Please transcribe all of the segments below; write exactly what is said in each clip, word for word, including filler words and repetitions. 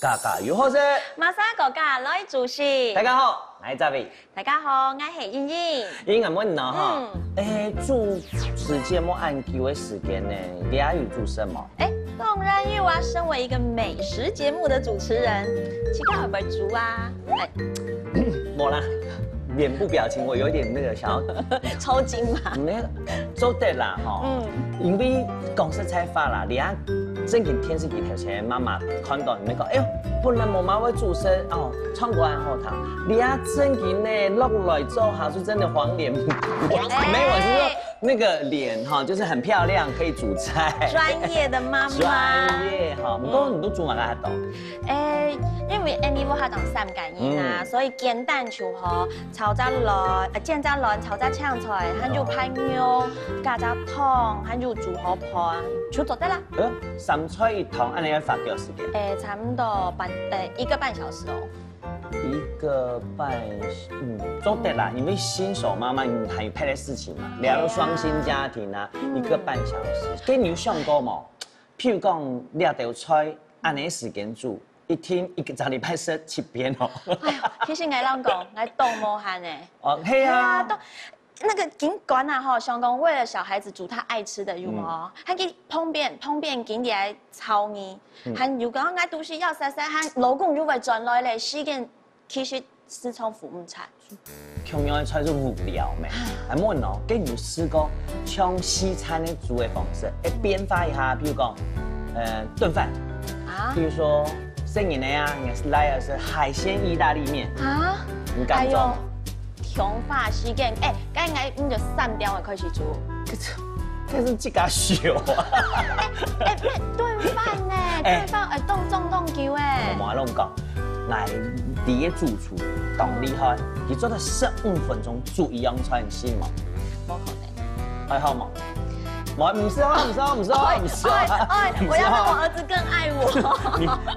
家家有好食。馬上哥哥來煮事。大家好，𠊎係David。大家好，𠊎係英英。英英問你哦哈，嗯。誒，主持節目恁久个時間呢，你也有煮食無？誒，當然有啊，身為一個美食節目的主持人，自家愛會煮啊。誒，無啦，臉部表情我有點那個想要抽筋嘛。沒有，做得啦哈。嗯。因為講實在話啦，你啊，正經電視機頭前的媽媽看到你們講，哎喲，本來媽媽會煮食哦，唱歌很好聽，你啊，正經呢，落來做下就真的黃臉婆。沒有，我是說那個臉哈，就是很漂亮，可以煮菜。專業的媽媽。專業哈，不過你都煮哪个還懂？ 誒，因為𠊎屋下當三個人啊，嗯。所以簡單就好，炒隻卵，呃，煎隻卵，炒隻青菜，還有煸肉，加隻湯，還有煮好飯，就做得啦。哎喲，三菜一湯，恁樣愛花幾多時間？誒，差不多半，呃，一個半小時哦。一個半，嗯，做得啦，因為新手媽媽你還有別个事情嘛，聊到雙薪家庭啊，嗯。一個半小時，該你有想過無？譬如講，這道菜 恁樣時間煮，一定一個禮拜食七遍哦。哎喲，其實𠊎摎你講，𠊎當無閒誒。哦，係啊。係啊，都，那個緊趕啊吼，想講為了小孩子煮他愛吃的，有無？嗯。還去旁邊，旁邊緊起來吵你，嗯。還有講𠊎肚屎枵煞煞，還老公又會轉來咧，時間 其實時常赴毋著。共樣个菜就無聊咩？還問哦，該你有試過像西餐个煮个方式，誒，變化一下，比如講，呃，燉飯。啊？比如說，細人仔啊，你來个係海鮮義大利麵。啊？你敢做嗎？哎喲，通化時間，誒，該𠊎你就三點鐘開始煮。這，這係自家燒啊。誒，誒，不是，燉飯呢，哎。燉飯，誒，當，當，當久誒。我同你講， 𠊎知个主廚當厲害，佢做得十五分鐘煮一樣菜，你信無？無可能。還好無？無，毋使哦，毋使哦，毋使哦，毋使哦，哎，哎，哎，毋使哦。我要讓我兒子更愛我。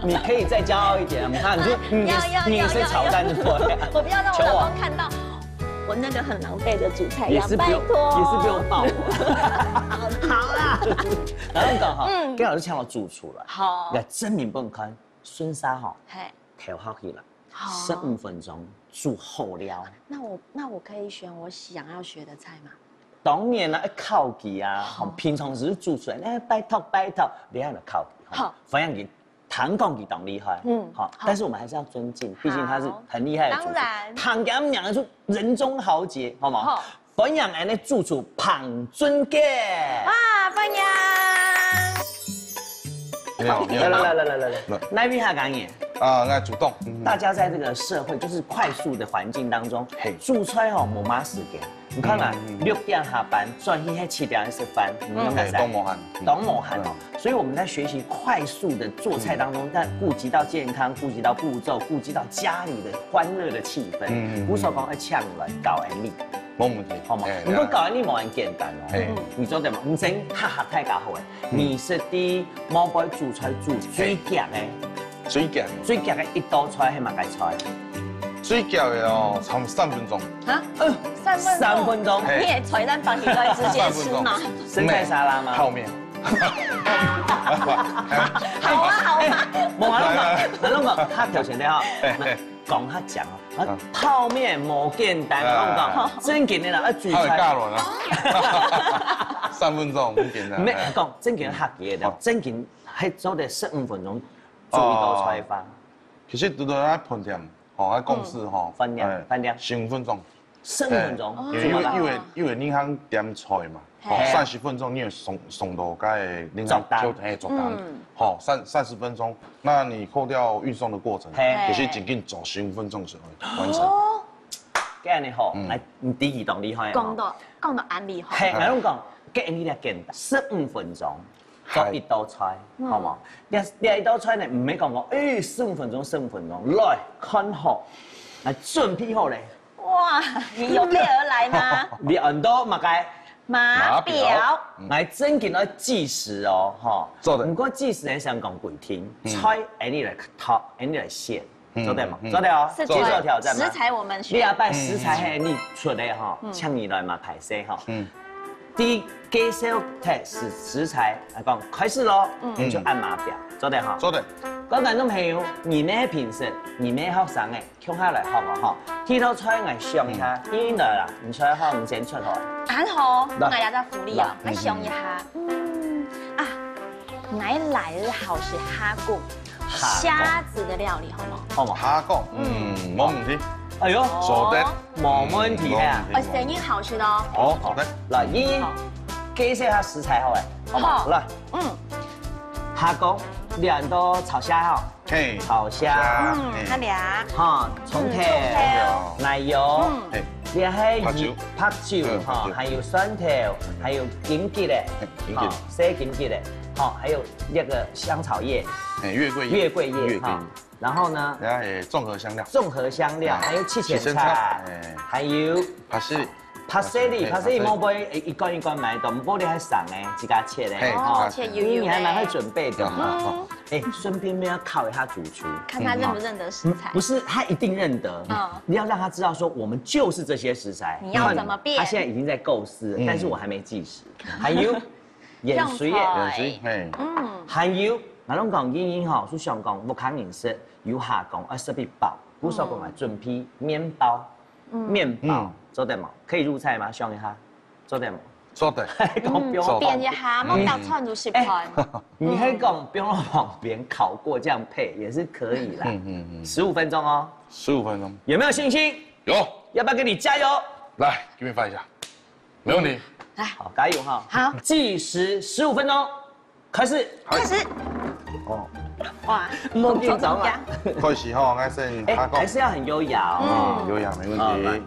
你，你可以再驕傲一點，你看，你就，啊，你也，要，要，你也是炒蛋就對了。要，要，要。我不要讓我老公看到我那個很狼狽的煮菜樣，也是不用，拜託。也是不用抱我。好啦，然後講哈，嗯。該老師請我主廚了，好。來證明分你看，順續哈，嘿。 調好去了，好。十五分鐘煮好了。那我，那我可以選我想要學的菜嗎？當然啦，愛考佢啊，好。平常時煮出來，哎，拜託，拜託，你還要考佢，哈。好。反正佢，聽講佢當厲害，嗯，好，好。但是我們還是要尊敬，畢竟他是很厲害的主廚。好。當然。聽佢名就人中豪傑，好嗎？好。 歡迎𠊎等个主廚彭俊傑。啊，歡迎。你好，你好。來，來，來，來，來，來。哪位客家人？啊，𠊎主動。嗯。大家在這個社會就是快速的環境當中，嘿。煮菜吼，無麼時間。你看嘛，嗯，嗯，嗯。六點下班，轉去係七點食飯，你有感覺？嘿，當無閒。當無閒哦。嗯。所以我們在學習快速的做菜當中，嗯。但顧及到健康，顧及到步驟，顧及到家裡的歡樂的氣氛。嗯，嗯，嗯。無所講愛搶來搞恁樣。 無問題。好嘛？哎，毋過教你無恁簡單哦。哎。你做得嘛？毋使嚇嚇大家好誒。嗯。你係在外背煮菜煮最遽个。最遽个。最遽个一道菜係麼个菜？最遽个哦，差不多三分鐘。啊？呃，三分鐘？三分鐘。嘿。你也菜單放起來直接吃嗎？三分鐘。生菜沙拉嗎？泡麵。好啊，好啊。哎，無啊，來，來，來。無啊，無啊，無啊，他挑戰的哈。哎，哎。 講較講哦，啊，嗯。泡麵無簡單，啊。我講，正經个啦，啊，煮菜。泡麵加卵啊。三分鐘，很簡單。無，哎。講正經客家个，好。正經還做得十五分鐘煮一道菜飯。哦。其實拄到該飯店，吼，該公司吼，嗯。飯店，哎，飯店。十五分鐘。十五分鐘，哎，因為，煮麼个？因為，因為你通點菜嘛， 吼，嘿。三十分鐘你會送，送到該个，你看，桌頂。就，嘿，桌頂。嗯。吼，三，三十分鐘，那你扣掉運送的過程，嘿。其實僅僅做十五分鐘就可以完成。哦。恁樣吼，嗯。來，你第一當厲害哦。講到，講到恁厲害。嘿，𠊎同你講，該恁樣簡單，十五分鐘做一道菜，嗨。好無？嗯。這，這一道菜呢，毋係講講，誒，十五分鐘，十五分鐘，來，看好，來，準備好咧。 哇，你有備而來嗎？你恁多麼个？碼錶。碼錶。嗯。來正經來計時哦，吼。做得。毋過計時呢，先講規定，嗯。菜恁樣來擇，恁樣來選，嗯，做得無？嗯。做得哦。是，接受挑戰嗎？食材我們選。你愛擺食材，嗯，嗯。嘿，你出來吼，嗯。請你來嘛，歹勢吼。嗯。第一介紹忒食食材，來講開始咯，嗯，你就按碼表，做得哈。做得。各位觀眾朋友，你們係評審，你們係學生誒，共下來學哦哈。第一道菜𠊎想一下，嗯，第一道啦，你出來好，你先出好。恁好，來，𠊎這隻福利哦，來，𠊎想一下，嗯，啊，𠊎來日好食蝦公，蝦公。蝦子的料理，好無？好無？蝦公，嗯，無問題。哎喲，做得。無問題啊。嗯，無問題，哦，生意好食哦。好，好的。來，你好。介紹下食材好誒，好無？好。來。嗯。蝦公，兩道炒蝦哈。嘿，炒蝦。炒蝦，嗯，嘿。好了。哈，蔥頭，嗯，蔥頭。奶油。嗯。嘿。這還有白酒。白酒，嗯，哈，白酒。還有蒜頭，嗯。還有金桔誒，嘿，金桔。哈，細金桔誒，哈，還有那個香草葉。嘿，月桂葉。月桂葉，月桂葉。哈。 然後呢？然後，誒，綜合香料。綜合香料，啊，還有七層塔，七層塔，哎。還有帕斯里。帕斯里，帕斯里，嘿，帕斯里。莫不會，誒，一罐一罐買的，莫不會還省誒，自家切的，嘿，哦，自家切。切幼幼的。嗯，你還蠻會準備的嘛。嗯。誒，順便要考一下主廚。看他認不認得食材。嗯，不是，他一定認得。嗯。你要讓他知道說，我們就是這些食材。你要怎麼變？他現在已經在構思了，嗯。但是我還沒計時。還有， 鹽水誒。用菜。鹽水，嘿。嗯。還有，𠊎攏講，人人吼，就想講，屋下人食有蝦公，愛食得飽，故所講啊，嗯。準備麵包，嗯。麵包，嗯。做得無？可以入菜嗎？想一下，做得無？做得。講不用，嗯，做得。變一下，莫搞串就食飯。誒，你可以講不用旁邊烤過，這樣配也是可以啦。嗯，嗯，嗯。十五分鐘哦。十五分鐘。有沒有信心？有。要不要給你加油？來，給你翻一下。 沒問題。來。好，加油哈。好。計時十五分鐘，開始。開始。哦。哇，莫緊張啊。開始吼，𠊎先誒，下講。還是要很優雅哦。嗯，優雅，沒問題。好，來。來，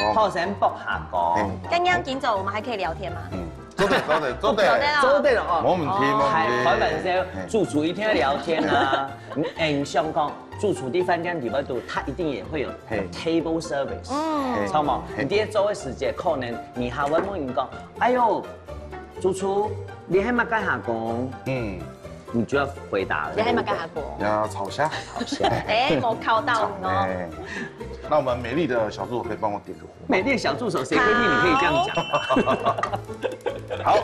好。好，先剝蝦公。嘿。剛剛緊走，我們還可以聊天嗎？嗯，做得，做得，做得。做得了哦。做得了哦。沒問題，沒問題。開，開玩笑，嘿。主廚一定要聊天啊。嗯，想講，主廚在飯店裡面都，他一定也會有嘿。table service。嗯。嘿。知道嗎？嘿。你在做的時間，可能 你還會問人講：「哎喲，主廚，你係麼个蝦公？」嗯。你就要回答了。你係麼个蝦公？要炒蝦。炒蝦。誒，無考到你哦。誒，那我們美麗的小助手可以幫我點個火嗎？美麗的小助手，誰規定你可以這樣講的？好，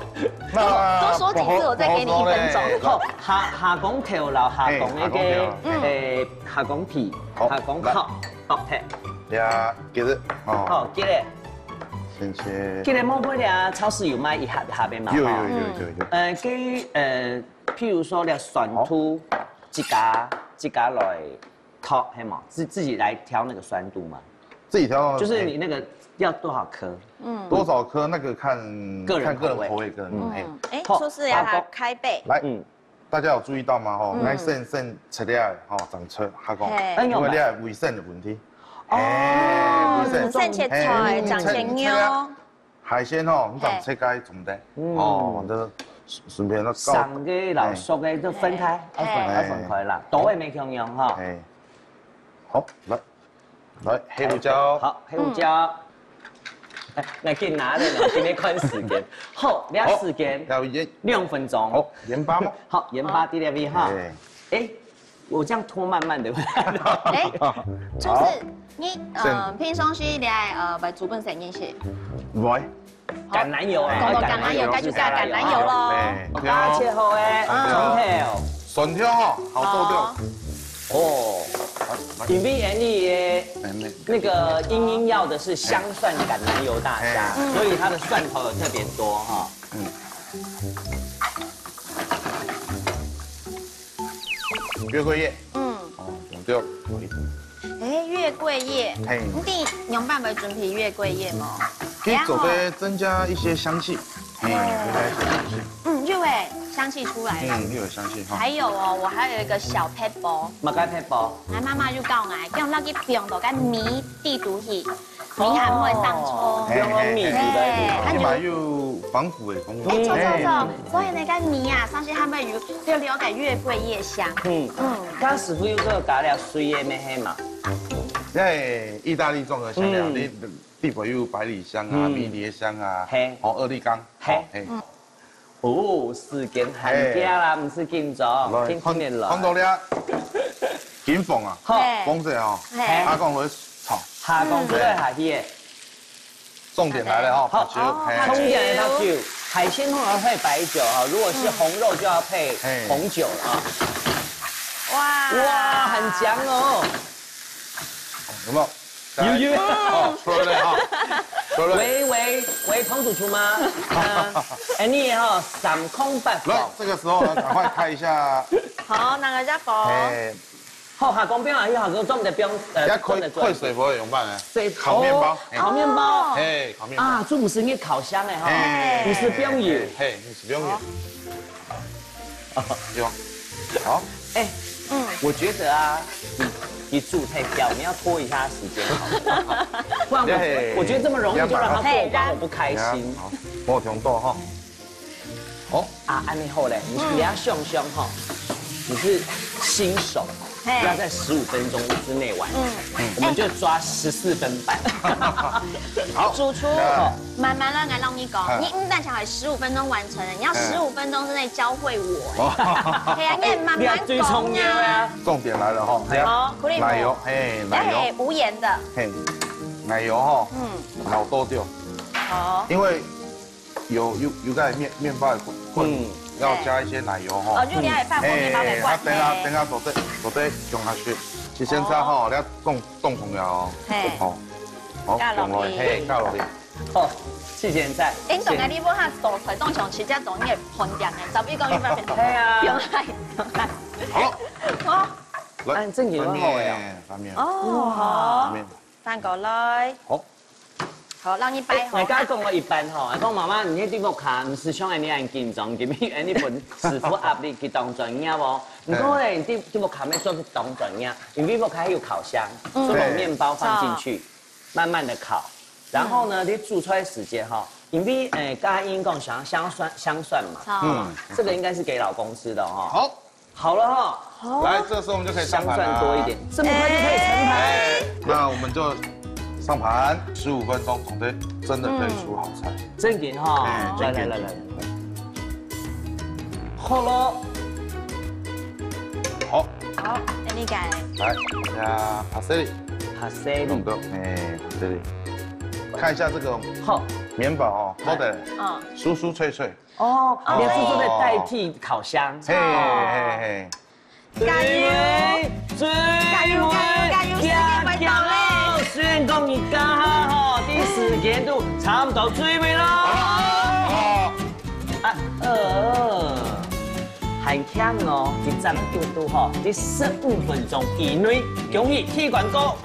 那多，多說幾次，我再給你一分鐘。好，蝦，蝦公頭摎蝦公那個，嘿，蝦公頭。誒，蝦公皮，好，蝦公殼，來。剝忒。呀，給它，哦。好，給它。 先切。其實莫過了，超市有賣一盒一盒个嘛，有，有，吼。有，有，有。呃，該，呃，譬如說了蒜頭，好。自家，自家來挑，係嗎？自，自己來挑那個酸度嘛。自己挑，就是你那個要多少顆？嗯。多少顆那個看，看個人口味。看個人口味，個人口味。嗯。誒，好，廚師要他好，開背。來。嗯。 大家有注意到嗎？吼，嗯。𠊎先，先切了，吼，正出，下講，嘿。因為這衛生的問題。哦，誒，衛生。先切菜，嘿，正切肉。你切，切了海鮮吼，你正切開重點。嗯。哦，這順，順便都搞。生个摎熟个都分開，嘿。愛分，愛分開啦，嘿。都會沒共樣哈。嘿。好，來。 來，黑胡椒。好，黑胡椒。嗯。來，緊拿咧，今天看時間。好，你要時間。好，要鹽。兩分鐘。好，鹽巴嘛。好，鹽巴滴滴滴哈。哎。誒，我這樣拖慢慢的。誒，就是你，好。呃，平常時你愛，呃，會煮飯食个係？會。 橄欖油啊，講到橄欖油，該就加橄欖油咯。哎，好，切好个，嗯。蒜頭。蒜頭哦，好剁掉。好。哦，因為Andy的那個英英要的是香蒜橄欖油大蝦，哎。所以它的蒜頭有特別多哈。嗯。 月桂葉。嗯。哦，對，好一點。誒，月桂葉，嘿。你知仰般會準備月桂葉無？可以做得增加一些香氣，嘿，哦。增加一些香氣。嗯，又有香氣出來了。嗯，又有香氣哈。還有哦，我還有一個小撇步。麼个撇步？𠊎媽媽就教𠊎，叫𠊎去放到該米底肚去。 米還會生蟲。哦，嘿，用米煮的。嘿，你嘛有防腐的功能。誒，著，著，著。所以呢，該米啊，上去還會有，就留該月桂葉香。嗯。嗯。剛師傅又說加了水的咩，係嘛？因為義大利綜合香料，嗯。你，你會有百里香啊，嗯。迷迭香啊，嘿。哦，二里薑，嘿。哦，嘿。嗯。 哦，時間還緊啦，嘿。毋使緊張，來，定定仔來。看，看到了，金黃啊，好。嘿。黃色哦，嘿。蝦公會炒。蝦公就落下去誒。重点来了哈，好，白酒，好，嘿。重点来白酒，海鲜通常配白酒哈，如果是红肉就要配红酒了啊。哇，哇，很强哦。有没有？有，有。哦，出来了哈，出来了。喂，喂，喂，彭主厨吗？呃，哎，你也哈，三空八宝。来，这个时候呢，赶快开一下。好，拿个家伙。哎，好，下光边啊，下个重点不用，呃，要开，重点做开水不会怎么办呢？水，烤面包，哦，哎。烤面包。哎，烤面包。啊，这不是应该烤箱哎哈，哎，不是不用油。哎，哎，不是不用油。好。 有，好。哎，嗯，我觉得啊，你，你煮太香，你要拖一下时间好了。不然我，对，我觉得这么容易就让它过关，两百。我不开心。好，我有调度哈。好。啊，恁樣好嘞，你，嗯，等下香香哈，你是新手，嘿，要在十五分钟之内完成，嗯，我们就抓十四分半。好，主厨，那 慢慢來，我同你講，嗯，你毋單淨係十五分鐘完成，你要十五分鐘之內教會我。哦。係啊，你愛慢慢講啊。你要最重要啊。重點來了哈，好，苦力奶油，嘿，奶油。要係無鹽个。嘿，奶油哈，嗯，老多掉。好。因為有，有，有在麵，麵包的混，混，嗯，要加一些奶油哈。哦，就你愛放過麵包的罐。嘿，啊，等下，嘿，等下做得，做得用下去。你先炒哈，哦，你要動，動重要哦。嘿。好，好，加落去。用落去，嘿，加落去。 好，謝謝你。哎，你懂个，你無下手菜，當像自家做你个飯店个，早比講你發現。係啊。不用害，不用害。好。好。來，哎，正經很好哎哦。翻面，翻面。哦，好。翻面。翻過來。好。好，讓你擺好。哎，我剛剛講了一半吼，講媽媽，你那地方卡，毋係像恁樣緊張，因為恁樣分師傅壓力去當專業哦。毋過呢，你地，地方卡要做當專業，因為地方卡有烤箱，嗯，所以把麵包放進去。 慢慢地烤。然後呢，嗯，你煮出來時間哈，因為，誒，剛才英講想要香蒜，香蒜嘛，好。嗯。這個應該是給老公吃的哈。好。好了哈。好。來，這時候我們就可以上盤了。香蒜多一點，這麼快就可以盛盤。哎，那我們就上盤，十五分鐘，總之真的可以出好菜。嗯。正經哈。哎，正經。來，來，來，來。 好了。好。好，那你改。來，加帕塞里。帕塞里。弄个，哎，帕塞里。看一下這個，好，麵包哦，好的，嗯，酥酥脆脆。哦，哦，你是做得代替烤箱。嘿，嘿，嘿。 加油！加油，加油，加油，時間快到咧！雖然講你剛剛吼，這時間都差不多最尾咯。啊，呃，還強哦，一站嘟嘟吼，這十五分鐘以內，恭喜第一關過。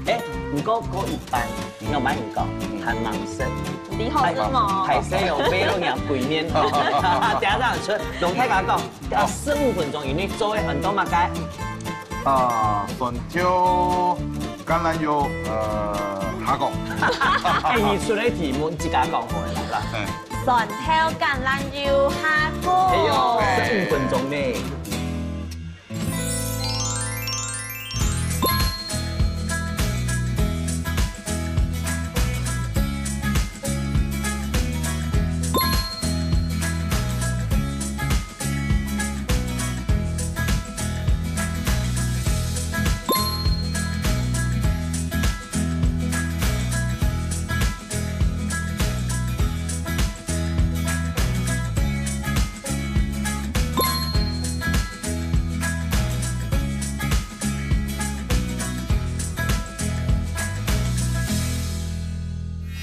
哎，毋過過一半，你有買一個，還蠻深。你好吃嗎？還是有背了兩鬼面，等下再出。同大家講，要十五分鐘以內做得很多麼个？啊，蒜頭、橄欖油，呃，蝦公。哎，你出來題目，你自家講好了啦。嗯。蒜頭、橄欖油、蝦公。哎喲，十五分鐘呢。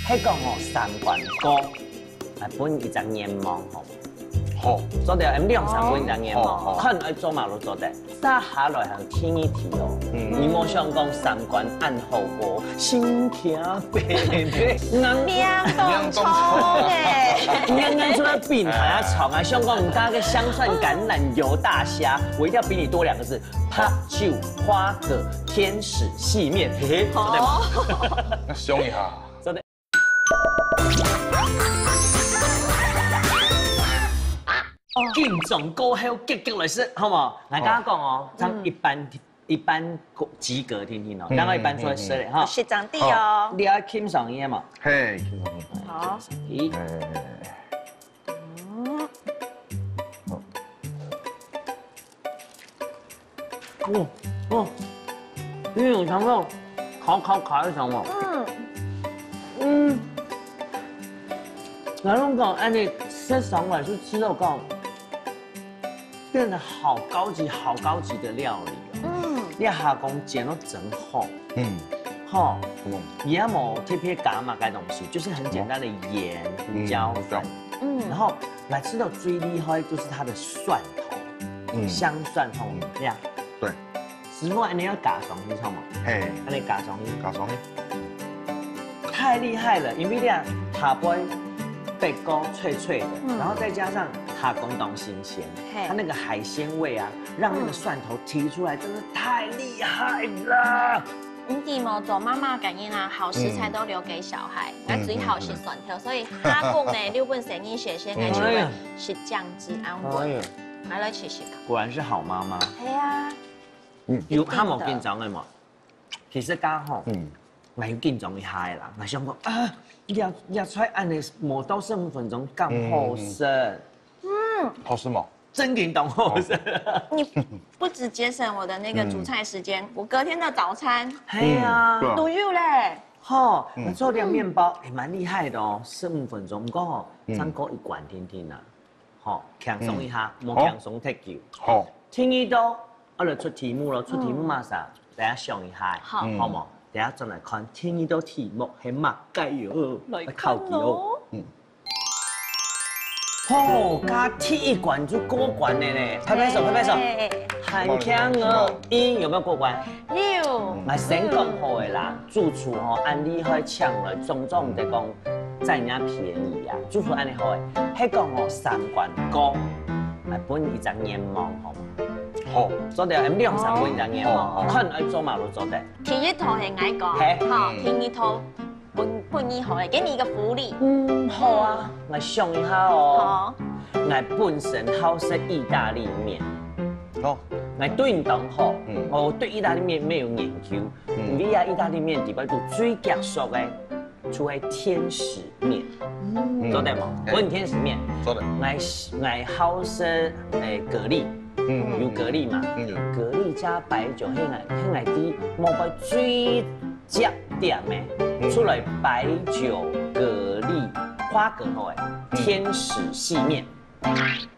係講哦，三關過，啊，分一隻願望吼。好。做得，嗯，兩三關一隻願望，好，好。看愛做麼个都做得。 接下來還有第二題哦，嗯。你莫想講三關恁好過，心跳飛飛，硬，命當長欸。硬硬出來比還較長啊！想講毋加个香蒜橄欖油大蝦，我一定要比你多兩個字，白酒花蛤天使細麵，嘿嘿，做得嗎？哦。想一下。做得。 緊張過後，激激來食，好無？𠊎剛剛講哦，像一般，一般及格定定哦，嗯，剛剛一般出來食咧，哈。食正知哦。你愛欣賞伊嘛？嘿，欣賞伊。好。咦，哎，嗯。好。 哦，哦，你有尝到烤烤烤的香味。嗯。嗯，然后讲，哎，你吃上来就吃到讲，变得好高级、好高级的料理哦。嗯，你阿公煎到真好，嗯，吼，嗯也没特别加嘛个东西，就是很简单的盐、胡椒粉，嗯，然后来吃到最厉害就是它的蒜头，嗯香蒜头，对呀。对，师傅，你要加上去，知道吗？嘿，那你加上去，加上去，太厉害了，因为你啊，下背北沟脆脆的，嗯然后再加上阿公当新鲜，嘿它那个海鲜味啊，让那个蒜头提出来，真的太厉害了。你知無？做媽媽个人啊，好食材都留給小孩，那最好食蒜頭，所以下工呢，六本生意學先來就會食醬汁安穩，哎呀，來來試試看。果然是好妈妈。係啊，有，他冇紧张的嘛。其实刚好，嗯，我有紧张一下的啦，我想讲啊，这这菜按呢冇到十五分钟，刚好食，好吃吗？真紧当好食。你不止节省我的那个煮菜时间，我隔天的早餐嗯对啊都有嘞。吼，嗯那做这个面包也蛮厉害的哦，十五分钟，不过吼，嗯唱歌一关听听啊，吼，轻松一下，莫好轻松太久。好，听一到，我来出题目咯，出题目嘛啥，等下想一下，好嗯好冇？等下转来看听一到题目，还蛮该哟，来考题哦。看咯。吼，加第一关就过关了呢，拍拍手，拍拍手。哎很强哦，一有没有过关？有，我先讲好的啦，主厨吼，恁厉害抢了，种种的讲，占人家便宜啊。主厨恁厉害，还讲吼三关过，来分一张愿望好吗？好，做得，两三分一张愿望，好好看爱做嘛都做得。第一套係我讲，嘿好，嗯第二套分分你好了，给你一个福利。嗯，好啊，我想一下哦。好，我本身好食意大利面，好，我对你当好，嗯我对意大利面没有研究，嗯因为啊，意大利面里边都最夹熟的，就系天使面，嗯做得吗？哎问天使面，做得，我我好食诶蛤蜊，嗯有蛤蜊嘛？嗯有蛤蜊加白酒，迄个迄个啲莫不最加点咩？出来白酒蛤蜊花蛤好诶，天使细面，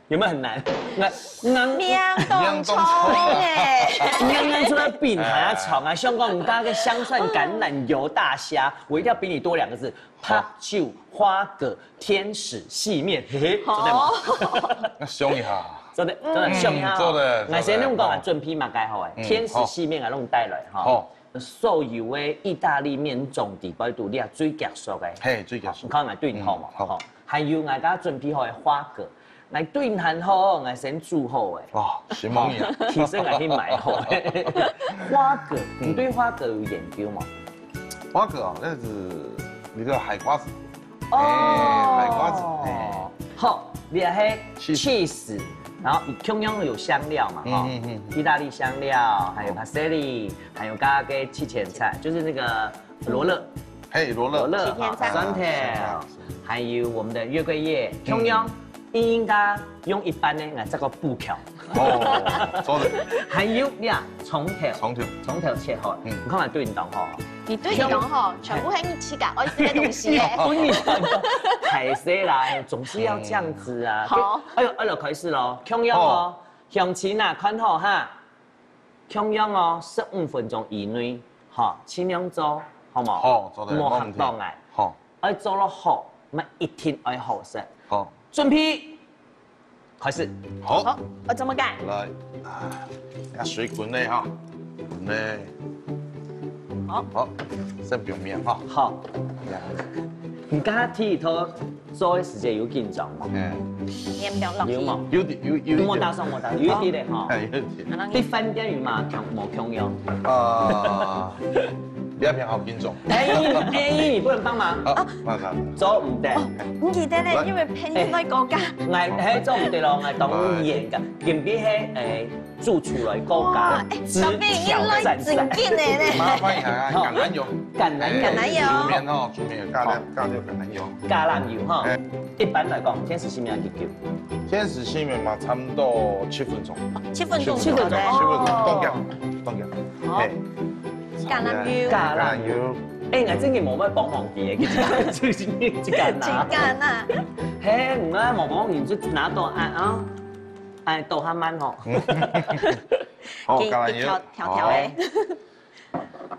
有没有很难？那那面当重哎，刚刚除了饼还要炒啊，香港我们大家个香蒜橄榄油大虾，我一定要比你多两个字，白酒花蛤天使细面，嘿嘿，做得吗？好，那想一下，做得，做得，想一下哦。做得那先弄个做得准备嘛，该好诶，嗯天使细面啊，弄带来哈。好，所有的意大利面种底包肚里啊，最夹熟的。嘿，最夹熟你看啊，对你好嘛，嗯好好。还有，我刚准备好的花蛤，来对你好，我先煮好诶。哇，承蒙你啊，其实我去买好的花蛤，你对花蛤有研究吗？花蛤啊，那是一个海瓜子，哦，哎，海瓜子，哎，好，你还 cheese cheese，然后同样有香料嘛，哈嗯嗯嗯，意大利香料，还有 parsley，还有刚刚个七前菜，就是那个罗勒，嘿，罗勒，罗勒，七前菜酸甜酸菜，还有我们的月桂叶，同样应该用一般的，来这个布条，哦，做得，还有呀，从头，从头，从头切好，嗯你看看对你当好。你对你讲吼，全部系你自家爱食个东西耶。我跟你讲，太细啦，总是要这样子啊。好哎呦，哎呦，开始喽，同样哦，向前啊，看好哈，同样哦，十五分钟以内，哈，尽量做，好吗？好，做得，莫没问题行动哎，好，爱做到好，那一定爱好食。好，准备，开始。好，好，我怎么改？来，啊，要水滚嘞哈，滚嘞，好，好，先表面哈，好，这样，你刚刚剃头做的时间有紧张吗？哎，面不要落去。有吗？有点，有有一点，莫打爽，莫打爽，有一点点哈。哎，有一点，可能你饭店有吗？同无同样？啊，不要偏好品种，哎，哎，你不能帮忙，好，慢慢，做唔得。你记得嘞，因为偏心个国家。我还做唔得咯，我当然严格，今日系诶，主厨来高哇，价，哎，只小妹，你挑来战赛。正经的呢。麻烦一下，橄榄油，橄榄油橄榄油煮面哦，煮面有加点加点橄榄油，橄榄油哈哎，一般来讲，天使性要几久？天使性面嘛，差不多七分钟，七分钟七分钟，就好了七分钟，哦冻掉，冻掉，好哎，橄榄油橄榄油，哎，𠊎真个無愛幫忙佢个，佢自家，自家拿。自家拿。嘿，毋愛無幫忙，你就拿到啊啊，哎，倒下慢吼。好，橄欖油，調調調哎。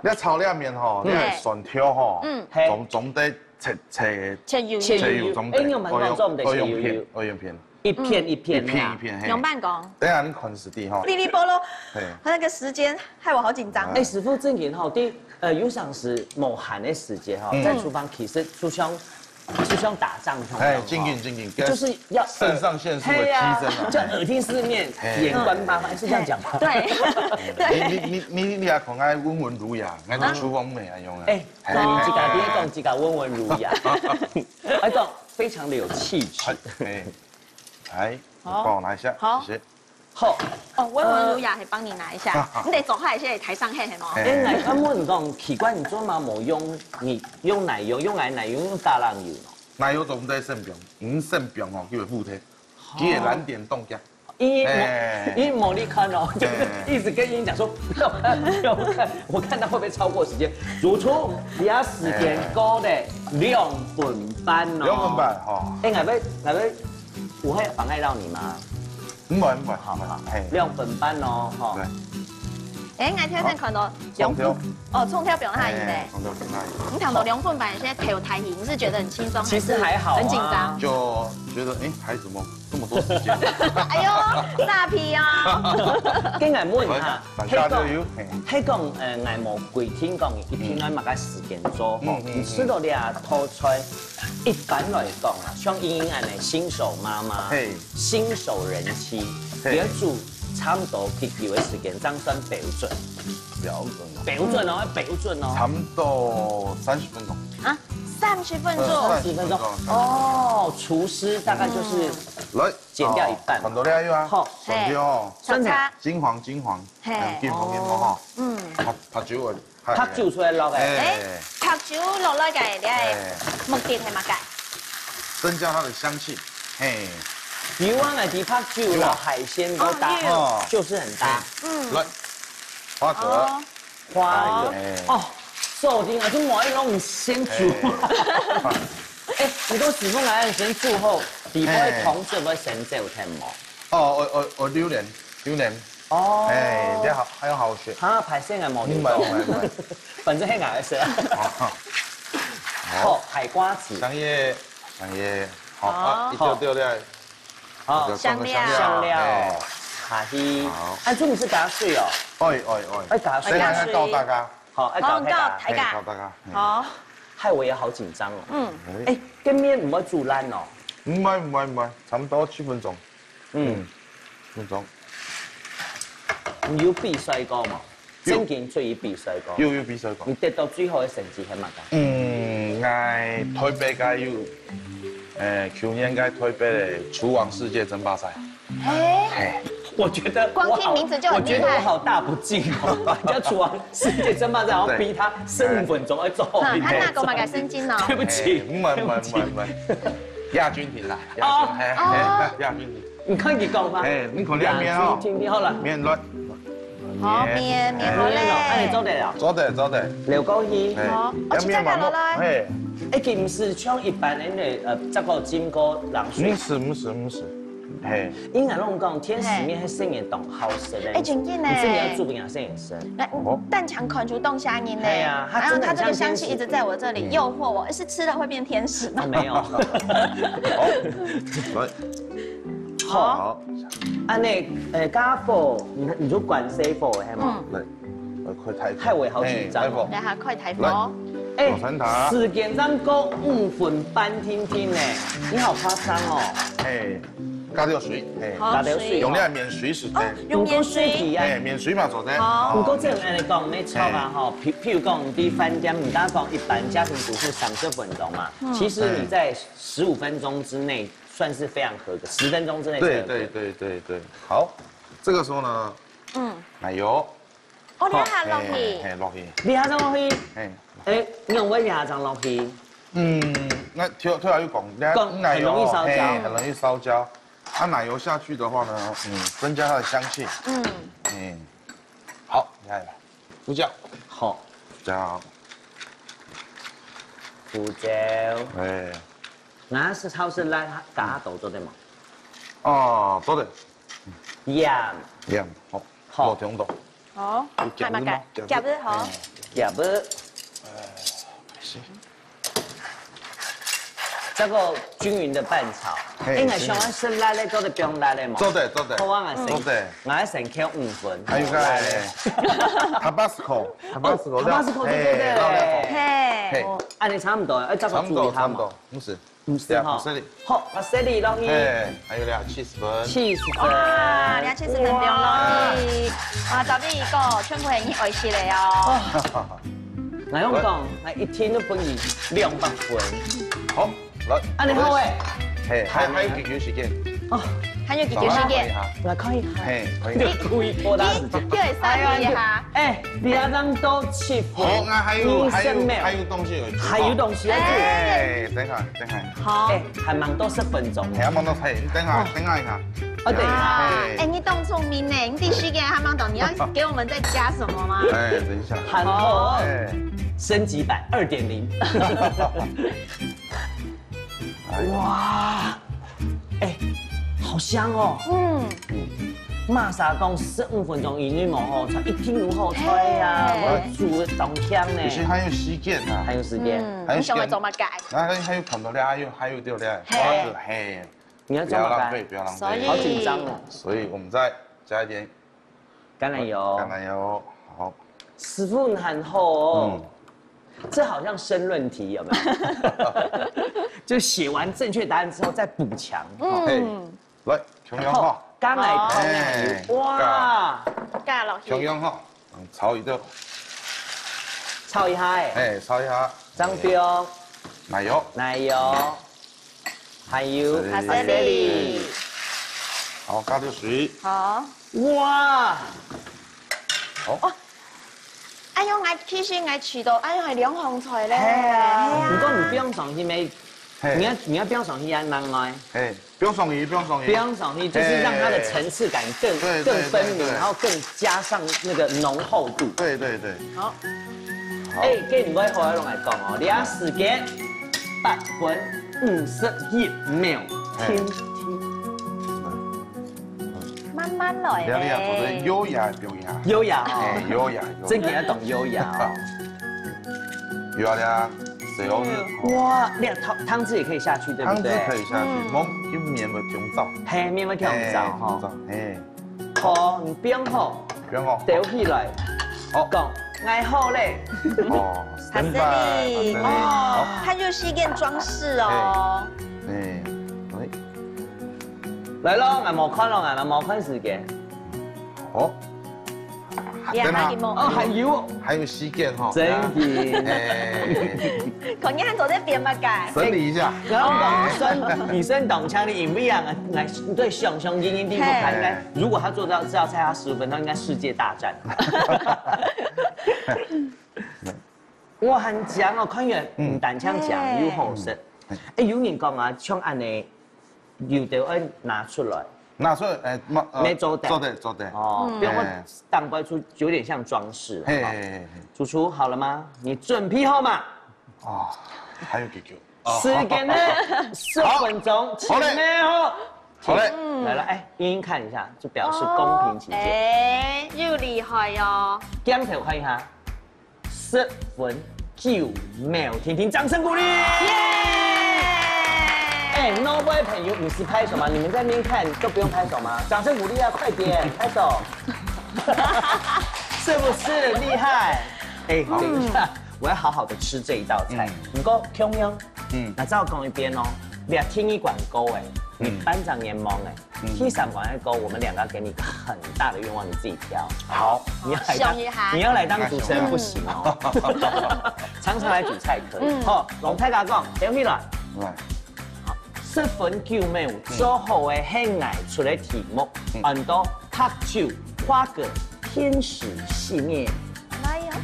你炒這面吼，你愛蒜頭吼，嗯，總總得切切切幼切幼幼，總得，哎，你有蠻好做，毋得切幼幼，愛用片，愛用片。 一片一片一片一片，嘿。用慢工。等下你看實地吼。哩哩啵咯，嘿。那個時間害我好緊張。哎，師傅正經吼，第呃，有常時無閒个時節吼，在廚房其實就像就像打仗一樣，哎，正經正經，就是要腎上腺素的激增啊，就耳聽四面，眼觀八方，是這樣講嗎？對，你你你你你也看愛溫文儒雅，愛廚房妹啊用啊。哎，你自家你講自家溫文儒雅，愛講非常的有氣質。哎。 來，好，幫我拿一下，好，謝謝。好，哦，溫文儒雅，還幫你拿一下。你得走開一些，台上黑黑嗎？哎，來，他問你講，奇怪，你做麼無用，你用奶油，用來奶油，用橄欖油呢？奶油總在身邊，你身邊吼，就有附體，佢也懶點動家。因為無，因為無你看哦，就一直跟你講說不要看，不要看，我看他會不會超過時間。主廚，你要時間夠的兩分半哦。兩分半吼。哎，𠊎會，𠊎會 不會妨礙到你嗎？毋會毋會，好好，嘿，兩分半哦，吼。對。哎，𠊎頭先看到兩分，蔥頭，哦，蔥頭放下去呢。蔥頭放下去。你看到兩分半，現在頭抬起，你是覺得很輕鬆，其實還好啊，很緊張？就覺得哎，還怎麼這麼多時間？哎呦，大皮哦。跟𠊎問一下， 大家都有，嘿。係講，呃，𠊎無規定講一定愛麼个時間做吼，你試著這道菜，一般來講啊，像英英恁樣新手媽媽，嘿，新手人妻，嘿，你愛煮差不多幾久个時間，正算標準？標準哦，標準哦，標準哦，差不多三十分鐘。啊，三十分鐘，三十分鐘哦，廚師大概就是來。 剪掉一半嘛。看到這有啊，好，蒜頭哦，嘿，炒炒，金黃金黃，嘿，金黃金黃哈，嗯，白白酒啊，白酒出來落个，哎，白酒落來个，你个目的係麼个？增加它的香氣，嘿，有啊，𠊎知白酒落海鮮都搭，哦，就是很搭，嗯，來，花澤。 花的，哦，鎖定啊，就無愛弄先煮。哎，你講師傅愛先煮好，底部个湯水會先走忒無？哦，我我我榴蓮，榴蓮，哦，哎，這好還有好選。哈，歹勢啊，無留到，反正係𠊎个事。好，海瓜子，香葉，香葉，好啊，一丟丟掉。 好，香料，香料，下去。好，哎，這毋係加水哦。哎哎哎，哎，加水，等下教大家。好，哎，教大家，教大家。好，害我也好緊張哦。嗯，哎，跟麵毋會煮爛哦。毋會毋會毋會，差不多七分鐘。嗯，七分鐘。你有比賽過嗎？ 正經出去比賽過？有有比賽過。你得到最好个成績係麼个？嗯，𠊎台北个有，呃，舊年个台北个廚王世界爭霸賽。嘿，我覺得光聽名字就很厲害。我覺得我好大不敬哦，人家廚王世界爭霸賽，然後逼他十五分鐘要做好一杯。嗯，他拿過麼个聖經哦？對不起，毋係毋係毋係毋係，亞軍庭啦，亞軍，嘿嘿，亞軍庭。 你看佢講嗎？哎，你看這面哦，聽聽好了，面落，好，面面好咧，哎，你做得了，做得做得，流過去，好，哦，這面嘛，哎，哎，佢毋係像一般个，呃，這個浸過冷水，毋係毋係毋係，嘿，應該攏講天時面係生人當好食个，哎，真緊呢，你真的要注意啊，生人生，來，但強看出東西人呢，哎呀，然後它這個香氣一直在我這裡誘惑我，是吃了會變天使嗎？沒有，好，來。 好，恁呢，呃，加火，你你就關細火係無？來，我開大火，害我也好緊張哦。來，開大火。哎，時間正過五分半定定呢，你好誇張哦。哎，加點水，哎，加點水，用這面水係得，用面水，哎，面水嘛做得。毋過這樣來講，沒錯啊吼。譬譬如講，你去飯店，毋單講一般家庭主婦三十分鐘嘛，其實你在十五分鐘之內 算是非常合格，十分鐘之內才有。對對對對對，好，這個時候呢，嗯，奶油，哦，你還落去，嘿，落去，你還落去，嘿，哎，你用我也還落去，嗯，那頭頭下有講，講很容易燒焦，嘿，很容易燒焦。啊，奶油下去的話呢，嗯，增加它的香氣，嗯，嗯，好，你看，胡椒，好，胡椒。胡椒。哎。𠊎係炒色辣加下多做得無？哦，做得。鹽。鹽，好，好。落中多。好，有夾仔無？還有麼个？夾仔好。嗯。夾仔。哎，是。 再過均勻个拌炒。嘿，哎，𠊎想愛食辣个，做得放辣个無？做得，做得。好啊，𠊎先，做得。𠊎先扣五分。還有个Tabasco，Tabasco，哦，Tabasco，嘿，對，對，對。辣个。嘿。嘿。哦，恁樣差毋多，哎，再過差毋多，注意下嘛。差毋多，毋使。毋使吼。對，毋使哩。好，paselli落去。嘿，還有這cheese粉。cheese粉。哇，這cheese粉放落去。哇。哇，早邊一個，全部係你愛食个哦。啊。 𠊎用講，𠊎一定都分你兩百分。好，來。恁樣好欸。嘿，還，還有幾久時間？哦。還有幾久時間？來看一下。來看一下。嘿，可以。你故意拖大時間。你，你會算一下。哎，你還當多七分，好，那還有，二十秒。還有，還有東西有。還有東西要做。哎，等一下，等一下。好。哎，還蠻多十分鐘。還蠻多，嘿，你等一下，哦。等一下一下。哦，等一下。哎。哎，你當聰明呢，你第十個還蠻多，你要給我們再加什麼嗎？哎，等一下。很好。哎。 升級版二點零。哎。哇，哎，好香哦。嗯。嗯。麼儕講十五分鐘以內無好菜，一定有好菜啊，嘿。𠊎煮个當香呢。其實還有時間啊。還有時間。嗯，還有時間。你想愛做麼个？那還有看到了，還有，還有對不對？嘿。哇，嘿。你要做麼个？不要浪費，不要浪費。所以好緊張哦。所以我們再加一點橄欖油。橄欖油，好。師傅，你很好哦。嗯。這好像申論題，有沒有？就寫完正確答案之後再補強。嗯。嘿，來，共樣吼。好，剛來同樣，哎，哇。加落去。共樣吼，嗯，炒一下。炒一下，哎。哎，炒一下。張標。奶油。奶油。 還有，係。Paselli。好，加點水。好。哇！好。哦，哎喲，𠊎其實𠊎試到，哎喲，係兩項菜咧。係啊，係啊。毋過你放上去咩？嘿。你愛，你愛放上去還蠻愛。嘿，放上去，放上去。放上去就是讓它的層次感更，嘿。對，對，更分明，對，對。然後更加上那個濃厚度。對，對，對。好。 好。哎，該毋會好，愛攏來講哦。你啊，時間八分五十一秒，嘿。停，停。慢慢來咧。你啊，你啊，做得優雅，優雅。優雅哦。哎，優雅，優雅。真正愛懂優雅哦。有啊，你啊，水哦。嗯。哇，你看湯，湯汁也可以下去，對不對？湯汁可以下去，嗯。無，就免得忒燥。嘿，免得忒燥吼。哎，忒燥，哎。 好，你放好，放好。吊起來。好。講，𠊎好咧。哦，paselli。Paselli，paselli。哦，好。它就是一件裝飾哦。哎，哎。來咯，𠊎無看咯，𠊎無看時間。好。你還有無？哦，還有。還有時間哈。真的。哎。 看你還做得變麼个？整理一下。然後女生，女生懂腔的，因為啊，𠊎，𠊎對想像，英英地方，他應該，嘿。如果他做到這道菜，他十分，他應該世界大戰。哇，很強哦，看起來，嗯，單槍強，嘿。又好食。嗯。哎，有人講啊，像恁呢，有的愛拿出來。拿出來，哎，嘛，呃，沒做得。做得，做得。哦，嗯。比如講，哎。當擺出有點像裝飾了哈。嘿，嘿，嘿，嘿。主廚好了嗎？你準備好嗎？ 哦，還有幾久？哦。時間呢？十分鐘，好。請你哦。好嘞。來了，哎，英英看一下，就表示公平起見。哦，哎，又厲害哦。鏡頭看一下，十分九秒，婷婷掌聲鼓勵。耶！哎，Noble的朋友，你是拍手嗎？你們在那邊看都不用拍手嗎？掌聲鼓勵啊，快點拍手。是不是厲害？哎，等一下， 我要好好地吃這一道菜。嗯。毋過，共樣，嗯。𠊎再講一遍哦，這第二關過欸，你，嗯。班長眼盲欸，嗯。第三關再過，我們兩個要給你一個很大的願望，你自己挑。好。你要來當，想一下。你要來當主持人不行哦。嗯。常常來煮菜可以。嗯。好，攏大家講，吊起來。來。好，十分九秒，嗯。做好个係𠊎出个題目，嗯。安到白酒花蛤天使系列。來喲。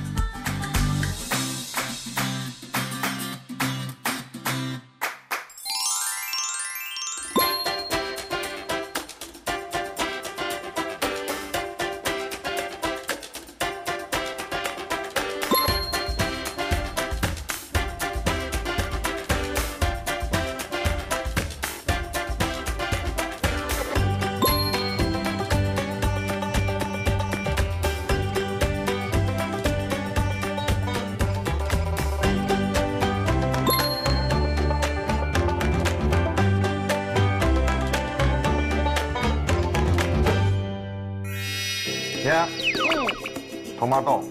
tomato，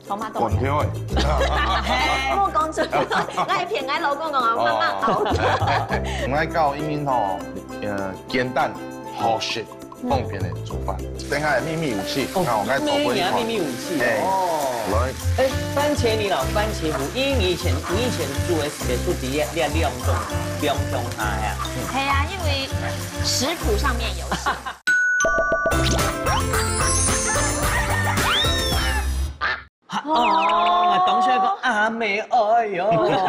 好嘛，滾條个。莫講出來，𠊎騙𠊎老公講啊，慢慢熬。𠊎教英英吼，呃，簡單、好食、方便个煮飯。等下个秘密武器，哦看我刚才炒过一款。秘密武器哎哦来，哎，番茄泥老番茄糊，因為以前你以前煮个時節，都直接練兩種兩種下呀。哎呀，因為食譜上面有寫。哦，當時講阿妹，哎哟，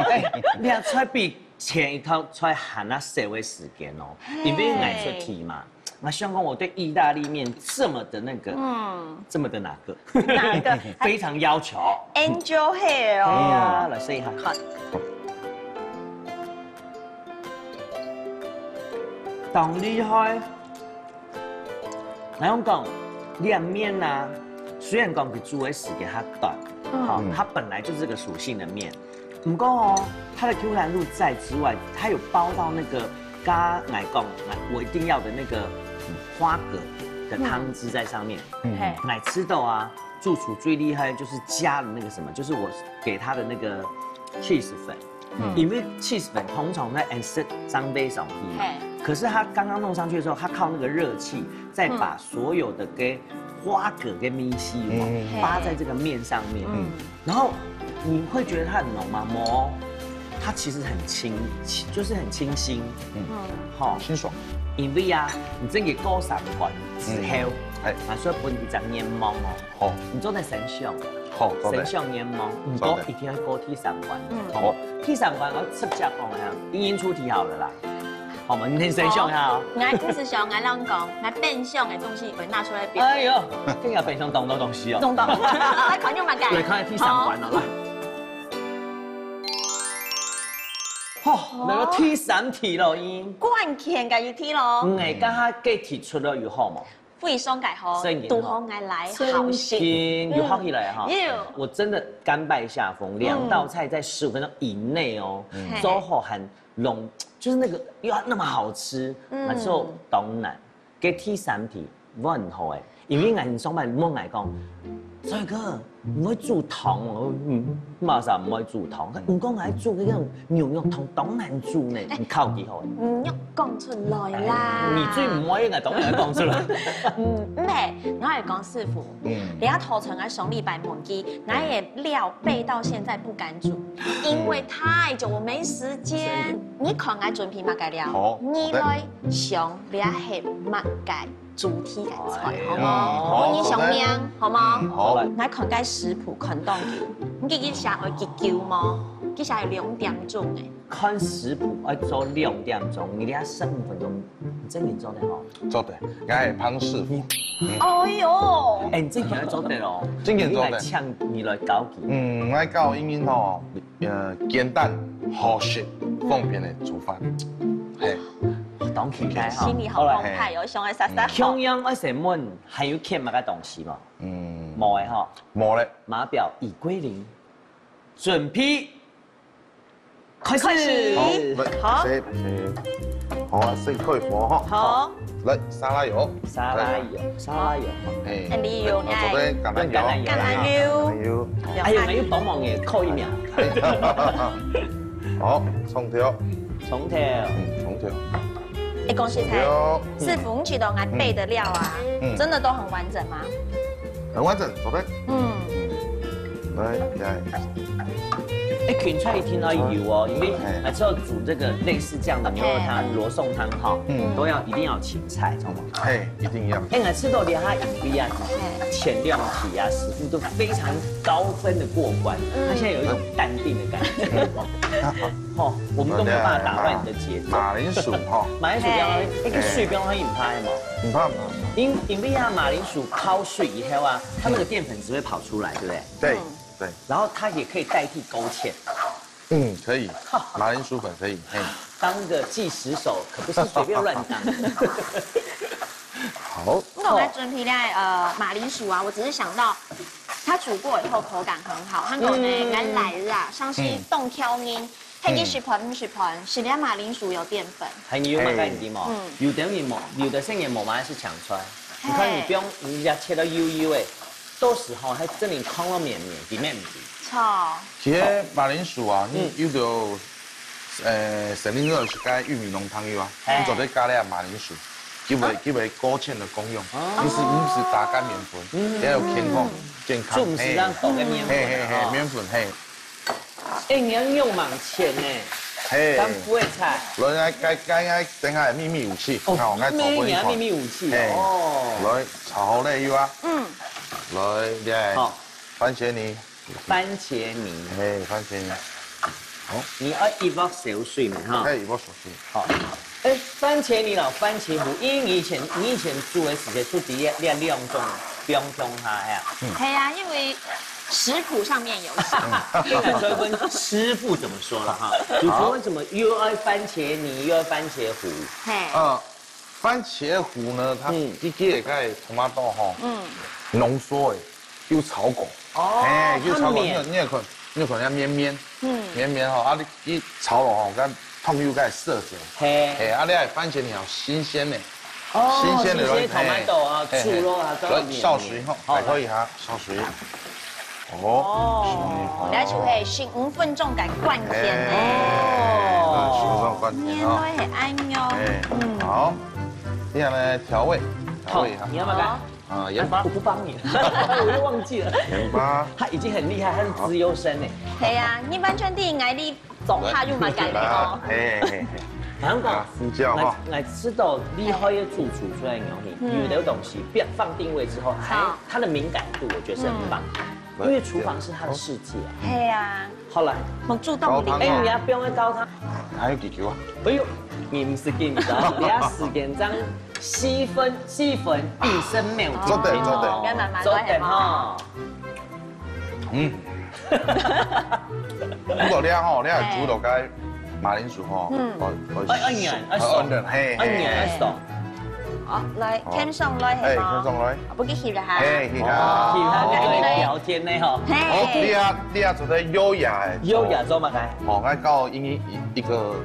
哎，你看菜比前一道菜還要少个時間哦，因為𠊎出題嘛。那像講我對意大利麵這麼的那個，嗯，這麼的哪個，哪個非常要求。 Angel Hair 哎呀，哦，來試一下。好，當厲害！𠊎用講，這麵啊，雖然講佢煮个時間較短，嗯好，它本來就是這個屬性的麵，不過哦，它的 Q 彈度在之外，它有包到那個剛剛來講，我一定要的那個嗯花蛤的湯汁在上面。嘿，來吃豆啊，主廚最厲害就是加了那個什麼，就是我給他的那個 cheese 粉。因為 cheese 粉通常在 and set 上杯上去嘛嘿，可是它剛剛弄上去的時候，它靠那個熱氣再把所有的給花蛤跟米西嗯扒在這個麵上面，嗯然後你會覺得它很濃嗎？沒有，它其實很清，就是很清新，嗯，哈，清爽。因為啊，你這個過三關之後，哎，啊，所以分你一隻願望哦，好，你做得先想，好，做得先。想願望，你都一定要過第三關。嗯好，第三關我直接講了哈，英英出題好了啦。好嘛，你先想一下哦。𠊎毋係想，𠊎亂講，𠊎冰箱个東西會拿出來表演。哎呦，這個冰箱當多東西哦。弄到，來看有麼个？來看第三關哦，來。好，來到第三題了，英英。關鍵个一題咯。嗯，哎，剛剛給提出了有好嗎？非常个好，真的拄好𠊎來好食。有好起來哈。有我真的甘拜下風，兩道菜在十五分鐘以內哦，嗯做好還弄，就是那個又要那麼好吃，嗯那時候當難。給第三題，我很好哎，因為𠊎上班問𠊎講，帥哥，你會煮湯哦？嗯，馬上毋會煮湯。毋過𠊎煮該種牛肉湯當難煮呢，你考慮好。嗯，你講出來啦。你最毋會，𠊎當然講出來。嗯，毋係，𠊎會講師傅，嗯，你要頭前个上禮拜問佢，𠊎个料備到現在不敢煮，因為太久我沒時間。你看𠊎準備麼个料？好你來想這係麼个主題个菜，好無？哎呀你想名，好無？好，𠊎看該食譜看當久，你記得寫愛幾久無？佢寫有兩點鐘誒。看食譜愛做兩點鐘，你這十五分鐘，你真的做得好。做得，𠊎係彭師傅。哎喲，哎，你真的做得哦，真的做得你來請你來教佢。嗯，𠊎教英英吼，呃，簡單、好食、方便个煮飯。嘿，當期待哈。心裡好澎湃哦，想愛煞煞共樣愛先問，還有欠麼个東西無？嗯，無个哈。無咧。碼錶已歸零，準備開始。開始好，來，好先，先，好啊，先開火哈。好，來，沙拉油。沙拉油，沙拉油。嘿，哎你油呢我做得橄欖油。用橄欖油橄欖油。哎呦，還有幫忙耶，扣一秒。好，蔥條。蔥條。嗯，蔥條。哎，講實在，蔥條。師傅，你知道𠊎備的料啊，嗯真的都很完整嗎？很完整，做得。嗯，嗯，來，來。哎，芹菜一定要有哦，因為哎還是要煮這個類似這樣的牛肉湯、羅宋湯哈，嗯都要一定要有芹菜，知道嗎？嘿，一定要。哎，𠊎試著這下因為啊，前兩題啊，師傅都非常高分的過關，他現在有一種淡定的感覺。哦，我們都沒有辦法打亂你的節奏。馬鈴薯哈，馬鈴薯不要，哎，這個水不要讓它引開嘛。你怕嗎？因因為啊，馬鈴薯泡水以後啊，它那個澱粉質會跑出來，對不對？對對，然後它也可以代替勾芡。嗯，可以，馬鈴薯粉可以，嘿，當個計時手可不是隨便亂當的。好，不過我在準備咧，呃，馬鈴薯啊，我只是想到它煮過以後口感很好，還有呢，嗯原來啊，像是凍挑麵，黑个食品食品，是連馬鈴薯有澱粉。還有麼个你知無？嗯有的人無，有的人也無買是搶出來。你看你不用，你要切到幼幼的，到時候還真正炕落綿綿，佢乜毋知。著。其實馬鈴薯啊，你有个，呃，生理熱是該玉米濃湯有啊，係。你做得加點馬鈴薯，佢會，佢會勾芡个功用，哦。你是，你是打乾麵粉，嗯。也有健康，健康，就毋係讓豆个麵粉啊，嘿，嘿，嘿，哦。麵粉，嘿。 哎，你愛用蠻淺呢，嘿。當韭菜。來，來，該，該，該，等下秘密武器，哦，看我該炒過一款。你愛秘密武器，嘿，哦。來，炒好了有啊。嗯。來，來，好。番茄泥。番茄泥。嘿，番茄泥。好。你愛一鑊燒水嘛，哈。嘿，一鑊燒水。好。哎，番茄泥摎番茄糊，因為你以前，你以前煮个時節，就在這，這兩種，兩種下，哎呀。嗯。係啊，因為 食譜上面有寫。嗯。所以問師傅怎麼說了哈？主廚為什麼又愛番茄泥又愛番茄糊？嘿。呃，番茄糊呢，它嗯。一个个tomato吼，嗯。濃縮誒，又炒過。哦，哎，又炒過，它綿。你有，你有可，你有可能要綿綿，嗯。綿綿吼，啊，你一炒了吼，該湯又該色澤。嘿。哎，啊，你愛番茄泥哦，新鮮的。 哦，新鮮的，新鮮的tomato啊，嘿，嘿，嘿。煮咯啊，來，燒水吼，好，來，可以哈，燒水。哦，哦，這就係十五分鐘个關鍵呢。哎，哦。十五分鐘關鍵哦。原來係恁樣。哎，嗯。好。接下來調味，調味哈。好，你要不要幹？好。啊，鹽巴。我不幫你，我又忘記了。鹽巴。他已經很厲害，他是資優生呢。好。係啊，你完全知𠊎哩 總下又蠻改變哦。來，嘿，嘿，嘿。好像講，啊，胡椒哈。𠊎，𠊎知道厲害个主廚出來个東西，嗯。有的東西放，放定位之後，還，好。它的敏感度，我覺得是很棒。嗯。因為廚房是他的世界啊。係啊。好，來。我主動的。高湯哦。哎，你要不用再高湯。還有幾球啊？哎呦，你毋使緊張，你要時間這樣四分，四分一十秒鐘。做得，做得。哦，慢慢，做得哈。 嗯。不過這吼，這煮到該馬鈴薯吼，嗯。愛，愛，哎，哎，你看，哎，愛軟，嘿，哎，你看，哎，嘿。爽。好，來，好。添上來，哎，係無？添上來。啊，不，佢翕了哈。嘿，你看。哦，翕了，你可以聊天呢，吼。嘿。好，你啊，你啊，做得優雅誒。優雅做麼个？哦，來教英英一，一個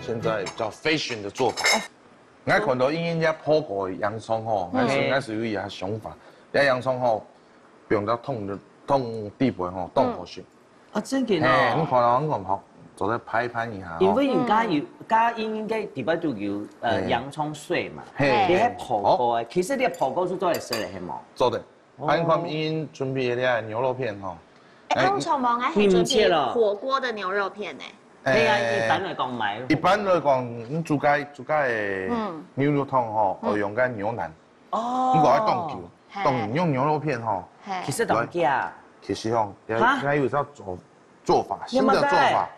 現在比較fashion的做法。哎。 𠊎看到英英這烰過个洋蔥吼，嗯。𠊎係，𠊎係有一個想法，這洋蔥吼，放到湯，湯底背吼，當好食。啊，真个哦。嘿，你看到恁好，做得拍一拍一下吼。因為人家有，嗯。家英英該底背都有，呃，嘿。洋蔥碎嘛。嘿，你還烰過誒，嘿。其實你烰過就做得食了，係無？做得。哦。啊，你看英英準備个這牛肉片吼。哎，哎，通常無，𠊎係準備你毋切咯。火鍋个牛肉片呢。 係啊，哎，一般來講買。一般來講，你煮該，煮該个嗯。牛肉湯吼，嗯。愛用該牛腩。哦。你講愛當久，嘿。當用牛肉片吼。嘿。其實當假。其實吼，也，哈？也有一種做，做法，新的做法。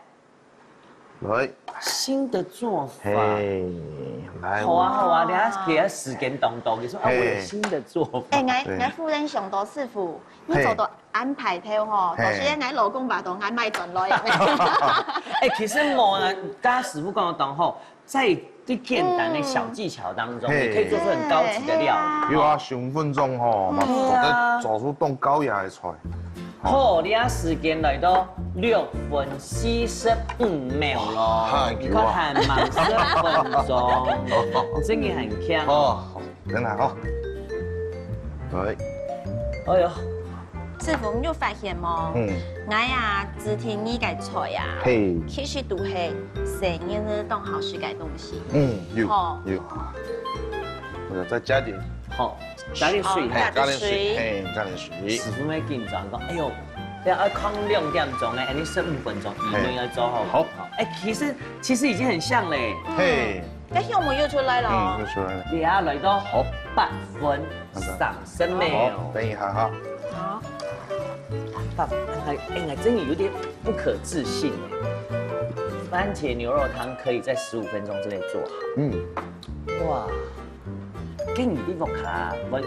有麼个？來。新的做法。嘿，來。好啊，好啊，等下給他時間當多，你說，啊，我有新的做法。嘿。哎，𠊎，對。𠊎忽然想到師傅，你做到 安排頭吼，嘿。到時𠊎老公話到𠊎買轉來。哎，其實無啊，剛剛師傅講得當好，在最簡單的小技巧當中，嗯。你可以做出很高級的料理。嘿。有啊，十五分鐘吼，嗯。嘛，做得做出當高雅的菜。好，你啊時間來到六分四十五秒咯，哇，你看還慢十分鐘，真的很強。哦， 等下哦。來。哎喲。師傅，你有發現無？嗯。𠊎啊，指定你个菜啊，嘿。其實都係細人仔當好食个東西。嗯，有，吼。有。我再加點。好，加點水。哦，嘿，加點水，加點水。嘿，加點水。師傅會緊張講，哎喲，要，要炕兩點鐘欸，你十五分鐘以內要做好。嘿。好。好，哎，其實，其實已經很像嘞。嘿。 該香味又出來了哦。嗯，又出來了。你啊，來到好。八分三十秒。好，等一下哈。好。八分，哎，哎，真的有點不可置信哎。番茄牛肉湯可以在十五分鐘之內做好。嗯。哇，跟你的屋下，我，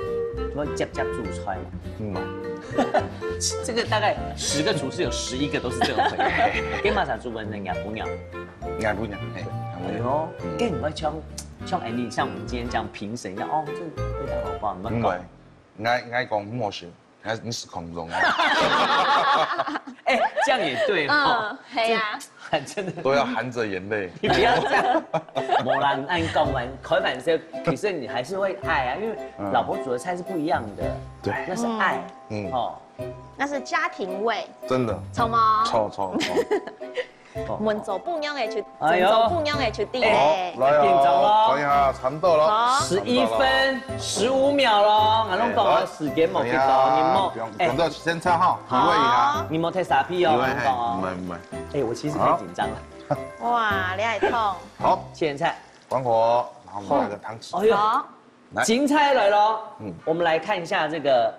我接接煮菜嘛。嗯。這個大概十個廚師有十一個都是這個回答。跟馬上煮飯人家不一樣。 𠊎本人，嘿，𠊎本人。哎喲，嗯。該你會像，像Andy，像我們今天這樣評審一樣，哦，這味道好不好？你們搞。毋會，𠊎，𠊎講毋好食，𠊎，你食空中啊。哎，這樣也對哦。嗯，係啊。真的，都要含着眼泪。你不要这样。没啦，按讲完开玩笑，其实你还是会爱啊，因为老婆煮的菜是不一样的，对，那是爱，嗯，哦，那是家庭味，真的，臭吗？臭臭臭。问做餔娘个就，哎呦，做餔娘个就对了。好，来哦，紧张咯，看一下，尝到了，好，十一分十五秒咯，俺弄懂了，时间没给到，你莫，不用，不用，先擦哈，体会一下，你莫太傻逼哦，体会，嘿，没没。哎，我其实太紧张了。哇，你还痛。好，芡菜，关火，然后我们来个汤匙。哎呦，好，来，精彩来了，嗯，我们来看一下这个。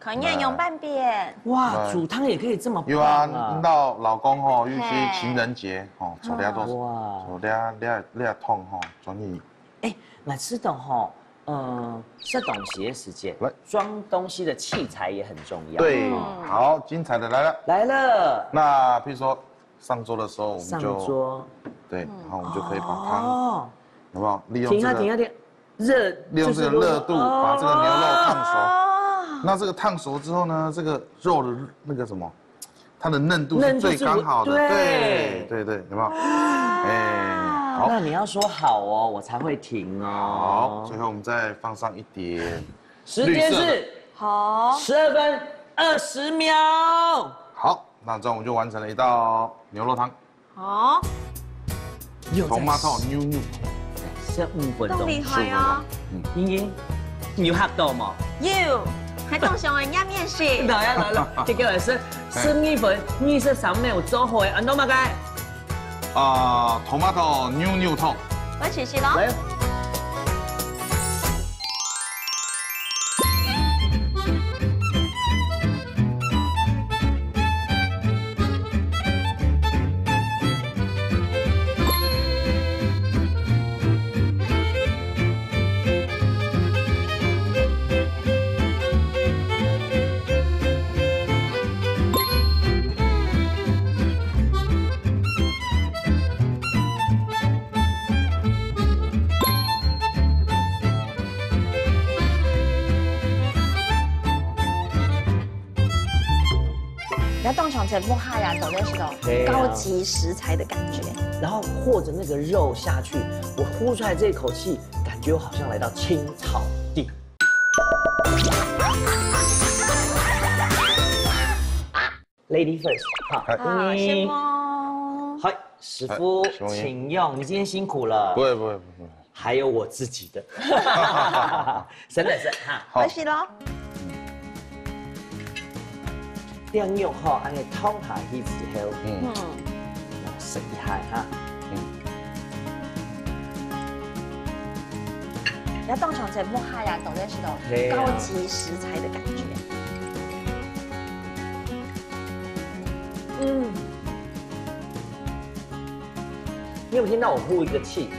看你用半边。哇，煮汤也可以这么棒啊！有啊，到老公吼，尤其情人节吼，做这做，哇，做这这这汤吼，终于。哎，那吃的吼，嗯，吃东西的时间，来，装东西的器材也很重要。对，好，精彩的来了，来了。那比如说上桌的时候，我们就上桌，对，然后我们就可以把汤，哦，有没有利用这个？停啊停啊停。热，利用这个热度把这个牛肉烫熟。哦，那这个烫熟之后呢，这个肉的那个什么，它的嫩度是最刚好的。嫩度是，对，对对对，有没有？哎，好，那你要说好哦，我才会停哦。好，最后我们再放上一点，时间是，好，十二分二十秒。好，那这样我们就完成了一道牛肉汤。 好，tomato牛肉，十五分钟，都厉害啊！嗯，英英，你有吓到吗？有，还当想要面试。来呀来了，这个来是十二分二十三秒做好个，安到么个？啊，tomato牛肉汤，我试试咯。来。 你要当场在屋下呀，走的是种高级食材的感觉。然后和着那个肉下去，我呼出来这口气，感觉我好像来到青草地。Lady first，哈，好，先哦。好，师傅，请用。你今天辛苦了。不会不会不会。还有我自己的，真的是哈。好，开始咯。这样用哈，按呢烫下去之后，嗯，试一下哈。嗯，要当场在屋下呀，走的是种高级食材的感觉。嗯。 你有听到我呼一个气？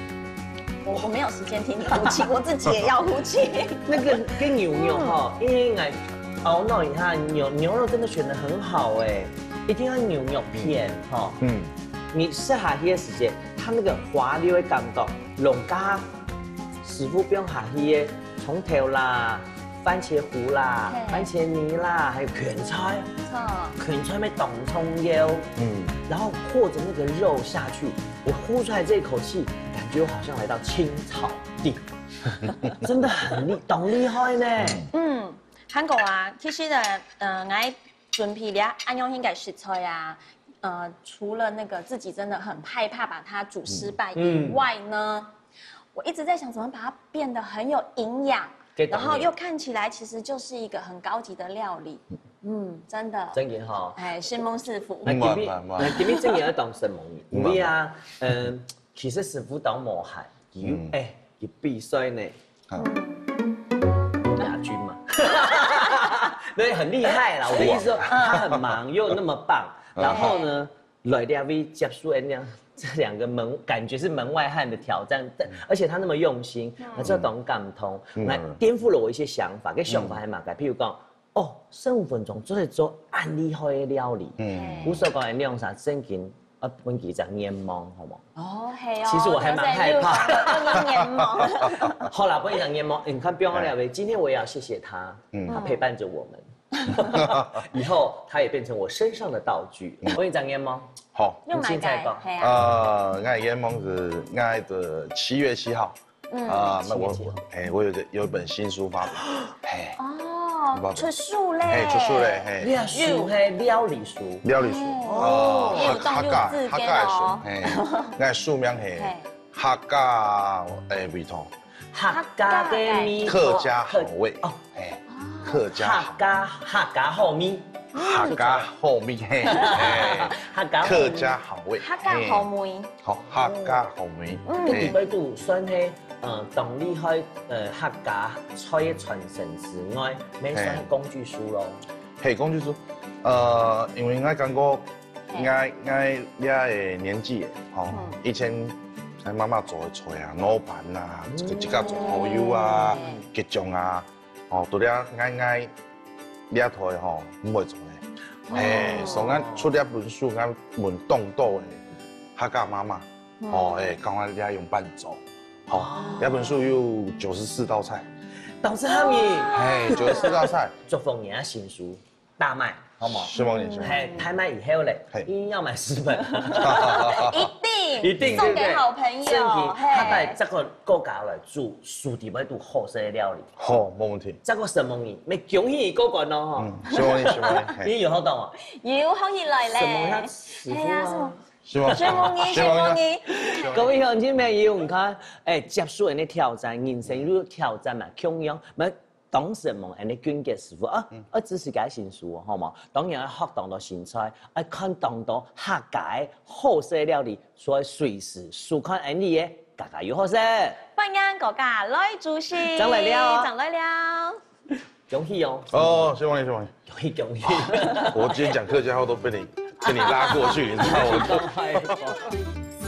我我没有时间听你呼气，我自己也要呼气。那个跟牛肉哈，因为来熬弄一下牛牛肉真的选的很好哎，一定要牛肉片哈。嗯，你吃下去的时间，它那个滑溜的感觉，弄加师傅放下去的葱头啦、番茄糊啦、番茄泥啦，还有芹菜，芹菜，芹菜没当重要。嗯，然后和着那个肉下去，我呼出来这一口气，感觉我好像来到青草地，真的很厉，当厉害呢。嗯，韩国啊，其实呢，呃，来准备了安永应该食材啊，呃，除了那个自己真的很害怕把它煮失败以外呢，我一直在想怎么把它变得很有营养，然后又看起来其实就是一个很高级的料理。嗯，真的。真个哈。哎，承蒙师傅。那今日，那今日真个要当承蒙你，因为啊，嗯，其实师傅当无閒，有，哎，有比赛呢。 亚军嘛。对，很厉害啦。我的意思说，他很忙又那么棒，然后呢，来这位接受人家这两个门，感觉是门外汉的挑战，但而且他那么用心，还是要懂感通，来颠覆了我一些想法，跟想法还蛮改。譬如讲，哦，十五分钟做得做恁厉害的料理，嗯，无所讲的量啥正经 啊，分佢一个愿望，好吗？哦，系哦，其实我还蛮害怕。有愿望。好啦，分佢一个愿望，你看，不要忘了，今天我也要谢谢他，他陪伴着我们。以后它也变成我身上的道具。我有一张愿望，好，你凊彩讲。係啊，呃，我的愿望是，我的七月七号，啊，那我，哎，我有个有一本新书发表，哎，哦，出书嘞，哎，出书嘞，哎，料书嘿，料理书，料理书，哦，客客家客家书，哎，我书名嘿，客家哎味道。客家个味，客家好味哦，哎，客家客家客家好味，客家好味嘿，客家客家好味，客家好味，好客家好味，嗯，你会煮酸黑，嗯，懂厉害，呃，客家菜的传承之外，没算工具书咯，嘿，工具书，呃，因为我感觉。 𠊎，𠊎這个年紀吼，以前𠊎媽媽做个菜啊，挼盤啊，自家做蠔油啊，桔醬啊，吼，都這𠊎𠊎這代吼毋會做个。嘿，所以𠊎出這本書，𠊎問當多个客家媽媽，吼，欸，教𠊎這樣般做，吼，這本書有九十四道菜。到這下面，嘿，九十四道菜。祝福你啊，新書。 大賣，好無？十萬年，十萬年。嘿，大賣以後咧，一定要買十本。一定，一定，送給好朋友。正經，下擺再過過家來煮，書裡背都好食个料理。好，無問題。再過十萬年，愛恭喜你過關咯吼。嗯，十萬年，十萬年。你有好到無？有好起來咧。什麼要師傅啊？十萬，十萬年，十萬年。各位鄉親朋友，你看，哎，接受人的挑戰，人生有挑戰嘛，共樣，嘛 當時問恁呢俊傑師傅啊，愛支持佢新書，好無？當然愛學當多新菜，愛看當多客家个好食料理，所以隨時收看恁呢个，家家有好食。歡迎大家來煮食，正來尞，正來尞。恭喜哦！哦，希望你，希望你。恭喜恭喜！我今天講客家話都被你被你拉過去，你知道嗎？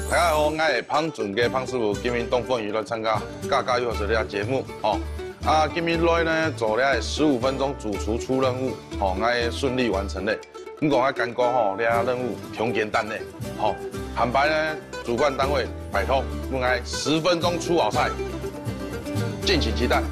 大家好，我係彭俊傑彭師傅，今日當歡喜來參加家家有好食个節目哦。 啊，今日來呢做這十五分鐘主廚出任務，吼，𠊎順利完成了。毋過𠊎感覺吼，這任務挺簡單个，吼。下擺呢，主辦單位拜託，分𠊎十分鐘出好菜，敬請期待。